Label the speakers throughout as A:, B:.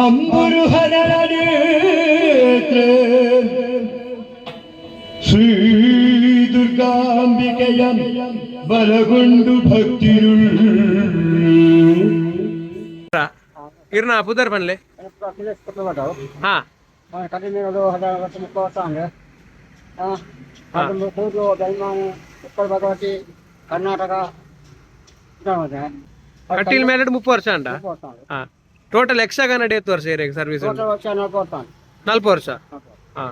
A: ಅಂಬುರುಹನಳನೇತ್ರ ಶ್ರೀ ದುರ್ಗಾಂಬಿಕೆಯ ಬಲಗೊಂಡು ಭಕ್ತಿರುಳ್.
B: ಇರ್ನ ಪುದರ್ ಪನ್ಲೆ. ಹಾ.
C: ಕಟೀಲ್ 16 ವರ್ಷ 30 ವರ್ಷ ಅಂದ್ರೆ ಅದು ಕೂದಲು ಬೆಲ್ಮಾನೆ ಉಪ್ಪಳ ಭಗವತಿ ಕರ್ನಾಟಕ.
B: ಕಟೀಲ್ ಮೇಲೆಡ್ 30 ವರ್ಷ ಅಂಡ. ಹಾ, ಟೋಟಲ್ ಯಕ್ಷಗಾನ ಏತ್ ವರ್ಷ ಇರೆಗ್ ಸರ್ವಿಸ್?
C: ಟೋಟಲ್ ವರ್ಷ 40 ವರ್ಷ.
B: 40 ವರ್ಷ. ಹಾ,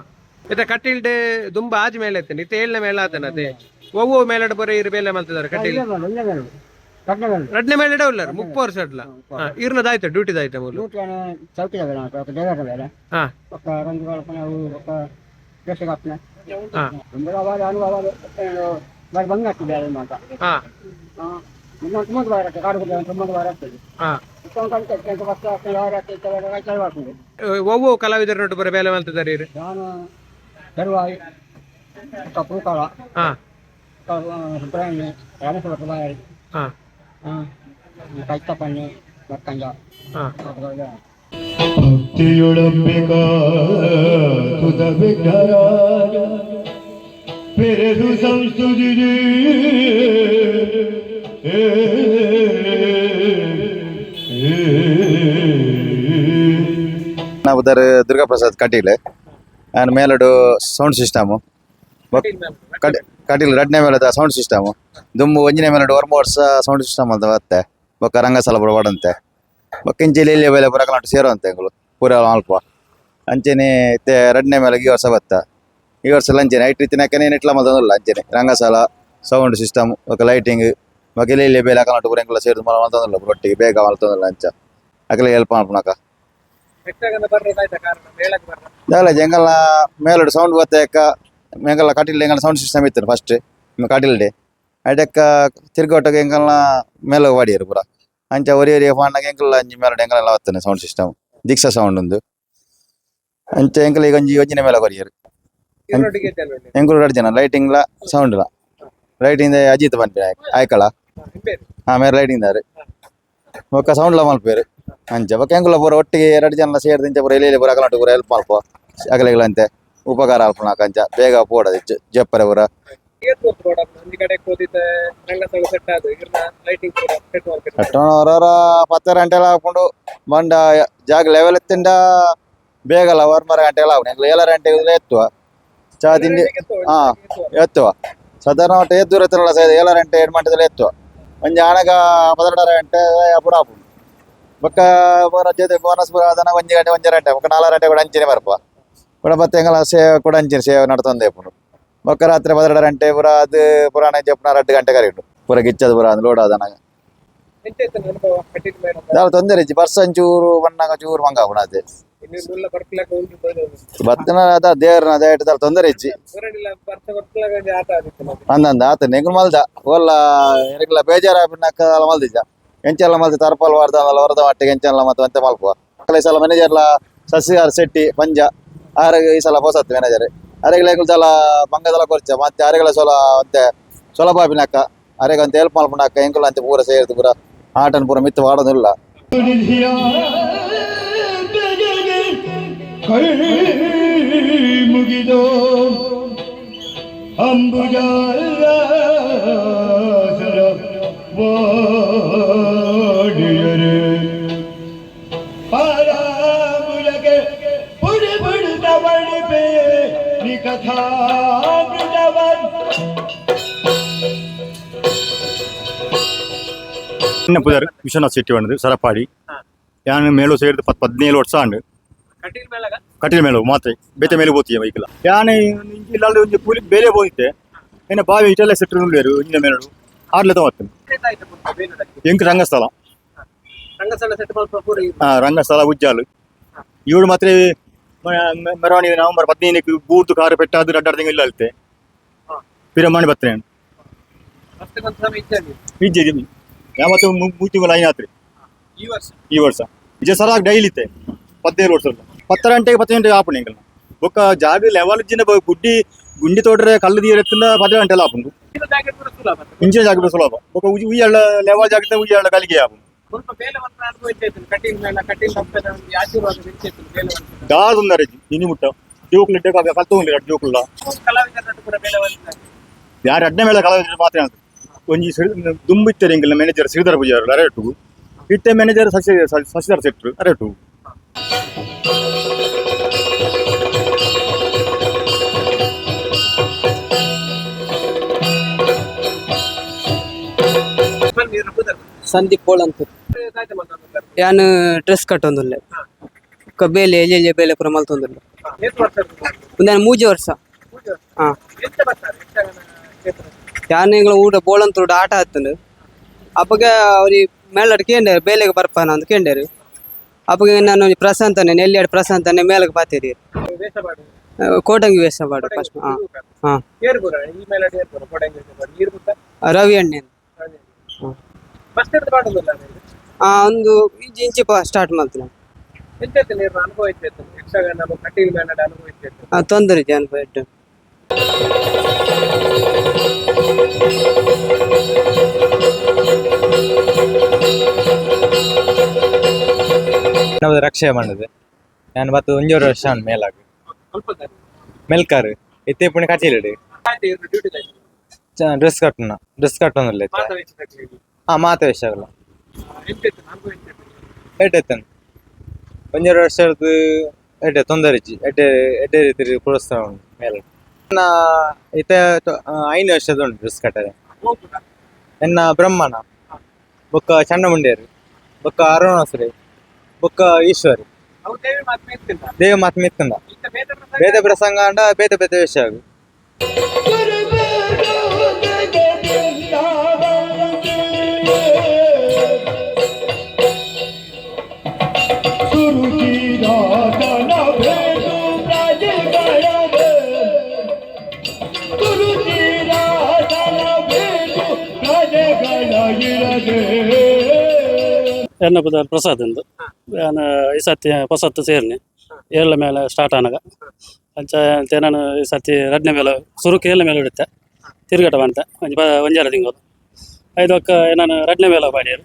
B: ಇತ್ತೆ ಕಟೀಲ್ ಡೇ ದುಂಬ ಆಜ್ ಮೇಳ ಇತ್ತೇನೆ, ಇತ್ತೆ ಏಳನೇ ಮೇಳ ಆತನ. ಅದೇ ಒವ್ವು ಮೇಳಡ್ ಬರೀ ಇರು ಬೇಲೆ ಮಲ್ತಿದಾರೆ ಕಟೀಲ್?
C: ಇಲ್ಲೇ ಮೇಲು, ಇಲ್ಲೇ ಮೇಲು, ಕಡ್ಲೆ ಮೇಲು.
B: ರಡ್ನೇ ಮೇಳಡ ಉಲ್ಲರ್ 30 ವರ್ಷ ಅಡ್ಲ. ಹಾ, ಇರ್ನದಾಯ್ತು ಡ್ಯೂಟಿದಾಯ್ತು ಮೂಲು?
C: ಡ್ಯೂಟಿ ಚೌಕಿದ ಬೇರೆ, ದೇವರ ಬೇರೆ.
B: ಹಾ.
C: ఒక రంగు కలపన, ఒక డ్రెస్ కప్పిన.
B: ಹಾ.
C: ಅನುಭವ మరి బంಗ ಆಗ್ತದೆ ಅన్నమాట.
B: ಹಾ.
C: ತುಂಬ ಬಾರ ಕಾಡು, ತುಂಬ ಬಾರ ಆಗ್ತದೆ.
B: ಹಾ.
C: ಬರ್ತದೆ.
B: ಒವ್ವು ಕಲಾವಿದರನ್ನೊಟ್ಟು ಬರೀ ಬೇಲೆ ಮಲ್ತಿದ್ದಾರೆ ಇರು?
C: ನಾನು ತರುವಾಯಿ, ಪೂಕಾಳ.
B: ಹಾ.
C: ಸುಬ್ರಹ್ಮಣ್ಯ, ರಾಮೇಶ್ವರ ಬಾಯಾರಿ.
B: ಹಾ.
C: ಕೈತಪ್ಪಣ್ಣಿ ಬಕ್ಕಂಜ.
B: ಹಾ.
A: ಭಕ್ತಿಯೊಳಂಬಿಕಾ ತುದ ವಿಘ್ನರಾಜ ಪೆರೆದು ಸಂಸ್ತುತಿದೆ.
D: ನಾವು ದುರ್ಗಾ ಪ್ರಸಾದ್ ಕಟೀಲ್ ಆ್ಯಂಡ್ ಮೇಲಡು ಸೌಂಡ್ ಸಿಸ್ಟಮು. ಕಟೀಲ್ ರಡ್ನೇ ಮೇಲದ ಸೌಂಡ್ ಸಿಸ್ಟಮು. ದುಂಬು ಒಂಜಿನೇ ಮೇಲಡು ಒರ್ಂಬ ವರ್ಷ ಸೌಂಡ್ ಸಿಸ್ಟಮ್ ಅಂತ ಬತ್ತೆ. ಬೊಕ್ಕ ರಂಗಸ್ಥಳ ಪೂರ ವಾಡಂತೆ. ಬೊಕ್ಕ ಇಂಚೆ ಎಲ್ಲಿ ಬೇಲೆ ಪೂರ ಕಲಾಟ ಸೇರುವಂತೆ ಎಂಕುಲು ಪೂರ ಅಲ್ಪ ಅಂಚೆನೆ. ಇತ್ತೆ ರಡ್ನೇ ಮೇಲಗ್ ಈ ವರ್ಷ ಬತ್ತ. ಈ ವರ್ಷ ಅಂಚೆನೆ ಐಟ್ ಇತ್ತಿನಕ್ಕನೆ ಇಟ್ಲ ಮಲ್ತೊಂದುಲ್ಲ. ಅಂಚೆನೆ ರಂಗಸ್ಥಳ, ಸೌಂಡ್ ಸಿಸ್ಟಮ್, ಬೊಕ್ಕ ಲೈಟಿಂಗ್, ಬೊಕ್ಕ ಎಲ್ಲಿ ಬೇಲೆ ಕಲಾಟ ಪೂರ ಎಂಕುಲ ಸೇರ್ದು ಮಲ್ತೊಂದುಲ್ಲ. ಒಟ್ಟಿಗೆ ಬೇಗ ಮಲ್ತೊಂದುಲ್ಲ. ಅಂಚ ಅಕಲೆ ಹೆಲ್ಪ್ ಮಲ್ಪುನಕ.
B: ಯಕ್ಷಗಾನ ಬರ್ರೋದಾಯ್ತಾ ಕಾರಣ ಮೇಳಕ್ಕೆ ಬರ್ರ?
D: ದಾಲ ಎಂಗಲ್ನ ಮೇಲಡು ಸೌಂಡ್ ಬತ್ತೇಕ. ಎಂಗಲ್ನ ಕಟೀಲ್ ಎಂಗಲ್ನ ಸೌಂಡ್ ಸಿಸ್ಟಮ್ ಇತ್ತು ಫಸ್ಟ್ ಕಟೀಲ್ ಡೇ. ಐಟಕ್ಕ ತಿರ್ಗೋಟಗ ಎಂಗಲ್ನ ಮೇಲ ವಾಡಿಯರು ಪೂರ. ಅಂಚ ಒರಿ ಒರಿ ಪಾಂಡಗ ಎಂಕಲ್ಲ ಅಂಜಿ ಮೇಲಡು ಎಂಗಲೆಲ್ಲ ಬತ್ತಾನೆ ಸೌಂಡ್ ಸಿಸ್ಟಮ್, ದೀಕ್ಷಾ ಸೌಂಡ್ ಉಂದು. ಅಂಚ ಎಂಕಲ್ ಈಗ ಒಂಜಿ ಒಂಜಿನ ಮೇಲ ಕೊರಿಯರು.
B: ಇವ್ರೊಟ್ಟಿಗೆ ಇದ್ದೇನೆ ನೋಡಿ.
D: ಎಂಕುಲು ಎರಡು ಜನ, ಲೈಟಿಂಗ್ಲ ಸೌಂಡ್ಲ. ಲೈಟಿಂಗ್ ಅಜಿತ್ ಪನ್ಪಿನ ಆಯ್ಕಳ.
B: ಇಂಪೇರು.
D: ಹಾ, ಮೇರೆ ಲೈಟಿಂಗ್ ದಾರೆ, ಬೊಕ್ಕ ಸೌಂಡ್ಲ ಮಲ್ಪೇರು. ಅಂಚ ಬೊಕ್ಕ ಎಂಕುಲ ಪೂರ ಒಟ್ಟಿಗೆ ಎರಡು ಜನ ಸೇರ್ದು ಇಂಚ ಪೂರ ಎಲ್ಲಿ ಪೂರ ಅಕಲಂಟು ಪೂರ ಹೆಲ್ಪ್ ಮಲ್ಪ ಅಗಲೆಗಳಂತೆ ಉಪಕಾರ ಅಲ್ಪನಾಕ. ಅಂಚ ಬೇಗ ಪೋಡದು ಜಪ್ಪರೆ ಪೂರ.
B: ಏತ್ ಗೊತ್ತು ಬೋಡ ಒಂಜಿ ಕಡೆ ಕೋದಿತ್ತ ರಂಗಸ್ಥಳ ಸೆಟ್ ಆದು ಇರ್ನ ಲೈಟಿಂಗ್ ಪೂರ ಸೆಟ್ ಮಾಡ್ತಾರೆ.
D: ಕಟ್ಟೋಣ ಪತ್ತರ ಗಂಟೆಲ್ಲ ಹಾಕೊಂಡು ಬಂಡ ಜಾಗ ಲೆವೆಲ್ ಎತ್ತಿಂಡ ಬೇಗಲ್ಲ ಒರ್ಮರ ಗಂಟೆಲ್ಲ ಆಪುಂಡು. ಎಂಕುಲು ಏಳರ ಗಂಟೆ ಎತ್ತುವ, ಚಾ ತಿಂಡಿ. ಹಾ, ಎತ್ತುವ. ಸಾಧಾರಣ ಒಟ್ಟು ಏತ್ ದೂರ ಎತ್ತಲ್ಲ, ಏಳರ ಗಂಟೆ ಏಳು ಗಂಟೆದಲ್ಲ ಎತ್ತುವ. ಒಂಜಿ ಆನಗ 12:30 ಗಂಟೆ ಪೂರ ಆಪುಂಡು. ಬೊಕ್ಕ ಪೂರ ಜೊತೆ ಬೋನಸ್ ಪೂರ ಆದನ 1 ಗಂಟೆ 1.5 ಗಂಟೆ. ಬೊಕ್ಕ 4 ಗಂಟೆ ಕೂಡ ಅಂಚನೆ ಬರ್ಪ ಕೂಡ. ಮತ್ತೆ ಎಂಗಲ ಸೇವೆ ಕೂಡ ಅಂಚಿನ ಸೇವೆ ನಡ್ತೊಂದೇ ಇಪ್ಪುಂಡು. ಬೊಕ್ಕ ರಾತ್ರಿ 12 ಗಂಟೆ ಪೂರ ಅದು ಪುರಾಣ ಜಪ್ಪುನ 2 ಗಂಟೆ ಕರೆಯುಂಡು. ಪೂರ ಗಿಚ್ಚದ ಪೂರ ಲೋಡ್ ಆದನಾಗ.
B: ಎಂತ ಇತ್ತು ಅನುಭವ ಕಟೀಲ್ ಮೇಳ?
D: ದಾಲ ತೊಂದರೆ ಇಜ್ಜಿ. ಬರ್ಸ ಒಂಚೂರು ಬಣ್ಣಾಗ ಚೂರು ಮಂಗ ಆಪುಂಡು ಅದೇ.
B: ಇನ್ನು ಮುಲ್ಲ ಬರ್ಪ್ಲಾಗ ಉಂಟು.
D: ಬತ್ತನ ಅದ ದೇವ್ರನ ದಯಟ್ ದಾಲ ತೊಂದರೆ ಇಜ್ಜಿ.
B: ಹೊರಡಿಲ್ಲ ಬರ್ತ ಬರ್ಪ್ಲಾಗ ಒಂಜಿ ಆಟ ಆದಿತ್ತು ನಮ್ಗೆ.
D: ಅಂದಂದ ಆತನ ಎಂಕುಲು ಮಲ್ದ ಓಲ್ಲ ಎರೆಗ್ಲ ಬೇಜಾರಾಪಿನಕ್ಕ ಮಲ್ದಿಜ್ಜ. ಎಂಚೆಲ್ಲ ಮಲ್ದ ತರ್ಪಾಲ್ ವಾರ್ದ ವರದ ಮಟ್ಟಿಗೆ ಎಂಚೆಲ್ಲ ಮತ್ತೆ ಅಂತೆ ಮಲ್ಪುವ. ಈ ಸಲ ಮ್ಯಾನೇಜರ್ಲ ಸಸಿಹಾರ್ ಶೆಟ್ಟಿ ಪಂಜ ಆರ ಈ ಸಲ ಪೊಸತ್ ಮ್ಯಾನೇಜರ್. ಅರೆಗ್ಲ ಎಂಕುಲು ಸಲ ಬಂಗದಲ ಕೊರ್ಚ. ಮತ್ತೆ ಅರೆಗಳ ಸೊಲ ಅಂತೆ ಸುಲಭ ಆಪಿನಕ್ಕ ಅರೆಗ ಅಂತ ಹೆಲ್ಪ್ ಮಲ್ಪುನಕ್ಕ. ಎಂಕುಲು ಅಂತೆ ಪೂರ ಸೇರ್ದು ಪೂರ ಆಟನ್ ಪೂರ ಮಿತ್ತು ವಾಡೋದಿಲ್ಲ.
A: ಕೈ ಮುಗಿದೋ ಅಂಬುಜಾಸರ ವಾಡಿಯರೆ ಪರಾಮುಲಗೆ ಪುಡಿ ಪುಡಿತವಣಿಪೆ ನಿಕಥಾಮೃತವನ್.
E: ಎನ್ನ ಪುದರ್ ವಿಶ್ವನಾಥ್ ಶೆಟ್ಟಿ ಪಂಡ್ದು, ಸರಪಾಡಿ. ಯಾನ್ ಮೇಳು ಸೇರಿದ್ 17 ವರ್ಷ ಆಂಡ್.
B: ಕಟೀಲ್ ಮೇಳಗ?
E: ಕಟೀಲ್ ಮೇಳು ಮಾತ್ರ, ಬೇತೆ ಮೇಲೆ ಪೋತಿಯ ಬೈಕಲ. ಯಾನ್ ಇಲ್ಲಾಲ್ ಒಂಜಿ ಕೂಲಿ ಬೇಲೆ ಪೋದಿತ್ತೆ. ಎನ್ನ ಬಾವಿ ಇಟಲ್ಲ ಸೆಟ್ರು ಉಲ್ಲೇರು ಇಂಜಿನ ಮೇಳು ಆರ್ಲೆ ತಗೋತೀನಿ.
B: ಎಂತಾಯ್ತು ಪುಟ್ಟ ಬೇಲುಡಕ್ಕೆ?
E: ಎಂಕ್ ರಂಗಸ್ಥಳ.
B: ರಂಗಸ್ಥಳ ಸೆಟ್ ಮಲ್ಪ ಪೂರ.
E: ಆ, ರಂಗಸ್ಥಳ ಉಜ್ಜಾಲು ಇವಳು ಮಾತ್ರ. ಮೆರವಣಿಗೆ ನವೆಂಬರ್ 15ಕ್ಕೆ ಬೂರ್ದು ಕಾರು ಪೆಟ್ಟಾದ್ ರಡ್ಡಾರ್ ತಿಂಗಳು ಇಲ್ಲ ಅಲ್ತೆ. ಪಿರಮಾಣಿ ಬತ್ತೇನೆ.
B: ಅಷ್ಟೇ ಒಂದು ಸಮಯ ಇದ್ದಾನೆ.
E: ಇಜ್ಜೆ ಯಾ ಮತ್ತೆ 3 ತಿಂಗಳು ಐನಾತ್ರಿ.
B: ಈ ವರ್ಷ?
E: ಈ ವರ್ಷ ನಿಜ ಸರಾಗ್ ಡೈಲಿ ಇತ್ತೆ. 17 ವರ್ಷ 10 ಗಂಟೆಗೆ 10 ಗಂಟೆಗೆ ಆಪುಂಡು ಎಂಕಲ್ನ. ಬೊಕ್ಕ ಜಾಗ ಲೆವೆಲ್ ಇಜ್ಜಿನ ಗುಡ್ಡಿ ಗುಂಡಿ ತೋಡ್ರೆ ಕಲ್ಲು ತೀರೆತ್ತಿನ 10 ಗಂಟೆ ಆಪುಂಡು.
B: ಇದು ಜಾಕೆಟ್ ಪೂರ ಸುಲಭ.
E: ಇಂಚಿನ ಜಾಗ ಸುಲಭ. ಬೊಕ್ಕ ಉಯ್ಯಾಳ ಲೆವೆಲ್ ಜಾಗತೆ ಉಯ್ಯಾಳ ಕಲಿಗೆ ಆಪುಂಡು.
B: ಸ್ವಲ್ಪ ಬೇಲೆ ಮಾತ್ರ ಅನುಭವ ಇತ್ತು ಕಟೀಲ್ ಮೇಳ, ಕಟೀಲ್ ಹಬ್ಬದ ಒಂದು ಆಶೀರ್ವಾದ ಇತ್ತು ಬೇಲೆ ಮಾಡ್ತಾರೆ.
E: ದಾದ ತೊಂದರೆ ಇನಿ ಮುಟ್ಟ ಜೋಕುಲು ಇಡ್ಡೆ ಕಲ್ತೊಂದು ಎರಡು ಜೋಕುಲ್ಲ.
B: ಕಲಾವಿದರನ್ನು ಕೂಡ ಬೇಲೆ ಮಾಡ್ತಾರೆ.
E: ಯಾರು ಅಡ್ಡ ಮೇಲೆ ಕಲಾವಿದರು ಮಾತ್ರ ಅಂತ ಒಂಜಿ ದುಂಬು ಇತ್ತಾರೆ ಎಂಕಲ್ನ ಮ್ಯಾನೇಜರ್ ಶ್ರೀಧರ ಪೂಜಾರು ಅರೆಟು ಇತ್ತೆ ಮ್ಯಾನೇಜರ್ ಶಶಿ ಶಶಿಧರ್ ಶೆಟ್ರು ಅರೆಟು.
F: ಸಂದೀಪ್ ಬೋಳ್ ಅಂತ. ಯಾನ್ ಡ್ರೆಸ್ ಕಟ್ಟೊಂದುಲ್ಲೆ. ಬೊಕ್ಕ ಬೇಲೆ ಎಲ್ಲಿ ಎಲ್ಲಿ ಬೇಲೆ ಪೂರ ಮಲ್ತೊಂದುಲ್ಲೆ. ಉಂದು ಮೂಜಿ ವರ್ಷ. ಹಾ, ಯಾನ್ ಎಂಗ್ಲ ಊಟ ಬೋಳಂತೂಡು ಆಟ ಆತಂಡು. ಅಪ್ಪಗ ಅವ್ರಿ ಮೇಲಡ್ ಕೇಂಡೇರು, ಬೇಲೆಗೆ ಬರ್ಪಾನ ಅಂತ ಕೇಂಡೇರು. ಅಪ್ಪಗ ನಾನು ಒಂಜಿ ಪ್ರಶಾಂತನೆ ನೆಲ್ಲಿಯಾಡ್ ಪ್ರಶಾಂತನೆ ಮೇಲಕ್ಕೆ ಪಾತೇರಿ. ಕೋಟಂಗಿ ವೇಷ ಪಾಡು ಫಸ್ಟ್. ಹಾ ಹಾ. ರವಿ ಅಣ್ಣೆ. ಹಾ, ಒಂದು ಇಂಚಿ ಇಂಚಿಪ ಸ್ಟಾರ್ಟ್ ಮಲ್ತಿನ. ಹಾ, ತೊಂದರೆ ಜನ ಎಡ್ಡೆ.
G: ನಾವು ರಕ್ಷೆ ಮಾಡೋದು. ನಾನು ಬತ್ತು ಒಂಜೂರು ವರ್ಷ ಆಂಡ್ ಮೇಲಾಗ ಮೆಲ್ಕಾರು ಇತ್ತೆ ಪುಣೆ ಕಟೀಲಿಡು ಡ್ರೆಸ್ ಕಟ್ಟುನ, ಡ್ರೆಸ್ ಕಟ್ಟೊಂದಿಲ್ಲ. ಹಾ, ಮಾತ ವಿಷಯಗಳ ಎಡ್ಡೆ ಎತ್ತನ್ ಒಂಜೂರು ವರ್ಷದ್ದು ಎಡ್ಡೆ ತೊಂದರೆ ಇಜ್ಜಿ, ಎಡ್ಡೆ ಎಡ್ಡೆ ರೀತಿ ಪ್ರೋತ್ಸಾಹ ಉಂಟು ಮೇಲೆ. ನಾ ಇತ್ತೆ ಐದು ವರ್ಷದ ಉಂಟು ಡ್ರೆಸ್ ಕಟ್ಟರೆ. ಎನ್ನ ಬ್ರಹ್ಮಣ ಬೊಕ್ಕ ಚಂಡಮುಂಡೇರು ಬೊಕ್ಕ ಅರುಣಾಸುರಿ ಬೊಕ್ಕ ಈಶ್ವರಿ ದೇವ ಮಾತ್ಮೆ ಇತ್ತಂದ ಬೇತೆ ಪ್ರಸಂಗ ಅಂಡ ಬೇತೆ ಬೇತೆ ವಿಷಯ.
H: ಎನ್ನ ಪುದರ್ ಪ್ರಸಾದ್ ಎಂದು. ನಾನು ಈ ಸತಿ ಹೊಸತ್ತು ಸೇರ್ನೆ, ಏಳನೇ ಮೇಲೆ ಸ್ಟಾರ್ಟ್ ಆನಾಗ. ಅಂಚ ಅಂತೆ ನಾನು ಈ ಸತಿ ರಡ್ನೇ ಮೇಲೆ, ಸುರುಕು ಏಳನೇ ಮೇಲೆ ಹಿಡಿತೆ ತಿರುಗಾಟ ಬಂತೆ. ಒಂಜಿ ಒಂಜಾರ ತಿಂಗಳು ಐದು ಒಕ್ಕ ನಾನು ರಡ್ನೇ ಮೇಲೆ ಪಾಡಿಯರು.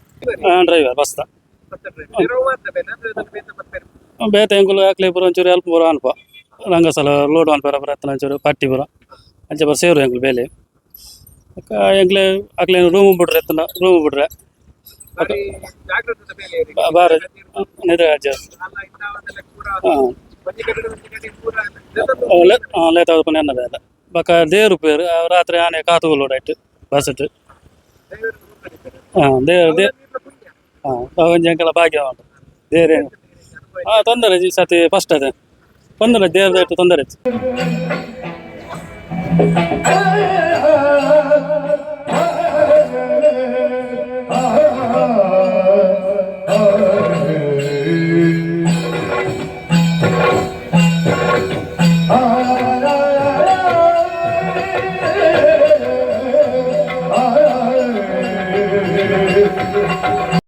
H: ಡ್ರೈವರ್ ಬಸ್ತ. ಬೇತೆ ಎಂಕುಲು ಯಾಕ್ಲೆ ಪೂರ ಒಂಚೂರು ಹೆಲ್ಪ್ ಪೂರ ಅನ್ಪ ರಂಗಸಲ ಲೋಡ್ ಅನ್ಪರ ಪ್ರಯತ್ನ ಒಂಚೂರು ಪಟ್ಟಿ ಪೂರ ಅಂಚೆ ಬರ ಸೇರು ಎಂಕುಲು ಬೇಲೆ. ಬೊಕ್ಕ ಎಂಕ್ಲೆ ಅಕ್ಲೆ ರೂಮ್ ಬಿಡ್ರೆ ಎತ್ತನ ರೂಮ್ ಬಿಡ್ರೆ ಬಾರ ನಿದ್ರೆ. ಹಾಂ, ಲೇಟ್ ಆದ ಪುಣ್ಯ ಬೇಡ. ಬೊಕ್ಕ ದೇವ್ರು ಪೇರು ರಾತ್ರಿ ಆನೆ ಕಾತು ಲೋಡ್ ಬಸ್ಸಟ್. ಹಾಂ, ದೇವ್ರು they ಹಾಂ, ಒಂಜಿ ಅಂಕಲ ಭಾಗ್ಯ ಉಂಟು ದೇವ್ರೆ. ಹಾಂ, ತೊಂದರೆ ಈ ಸತಿ ಫಸ್ಟ್ ಅದೇ ತೊಂದರೆ, ದೇವ್ರ ತೊಂದರೆ.